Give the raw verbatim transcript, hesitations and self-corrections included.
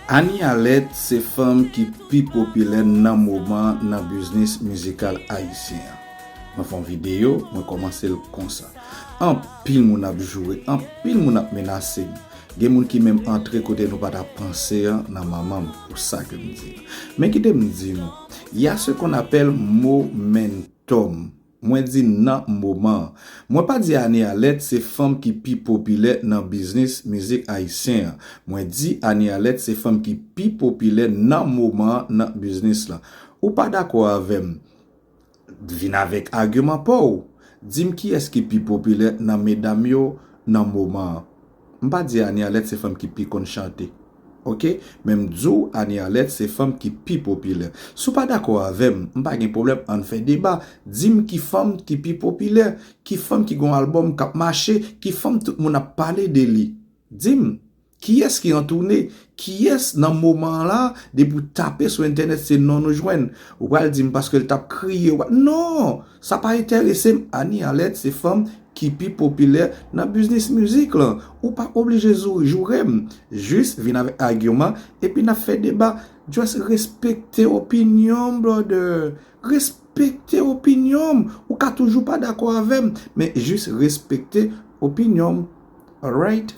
Anie Alerte se fanm ki pi popilè nan moman nan biznis mizikal ayisyen an. Mwen fè yon videyo, mwen kòmanse l konsa. Anpil moun ap joure, anpil moun ap menase m. Gen moun ki menm antre kote nou pa t ap panse an nan manman m, pou sa ke m di. Men kite m di nou, y a ce qu'on appelle momentum. Mwen di nan moman an. Mwen pa di Anie Alerte se fanm ki pi popilè nan biznis mizik ayisyen an. Mwen di Anie Alerte se fanm ki pi popilè nan moman an nan biznis lan. Ou pa dakò avè m? Vin avèk agiman pa w. Di m kiyès ki pi popilè nan medam yo nan moman an. M pa di Anie Alerte se fanm ki pi konn chante. Oke? Men m di w Anie Alerte se fanm ki pi popilè. Si w pa dakò avè m, m pa gen pwoblèm, ann fè deba. Di m ki fanm ki pi popilè, ki fanm ki gen yon albòm k ap mache, ki fanm tout moun ap pale de li. Di m, kiyès ki an toune? Kiyès nan moman an la, depi w tape sou entènèt, se non nou jwenn? Ou pral di m paske l t ap kriye, ou pa, non! Sa pa enterese m. Anie Alerte se fanm ki pi popilè nan biznis mizik lan. Ou pa oblije jou-, joure m. Jis vin avèk agiman, epi n ap fè deba. Just respekte opinyon m, brother. Respekte opinyon m. Ou ka toujou pa dakò avè m, men jis respekte opinyon m. Alright?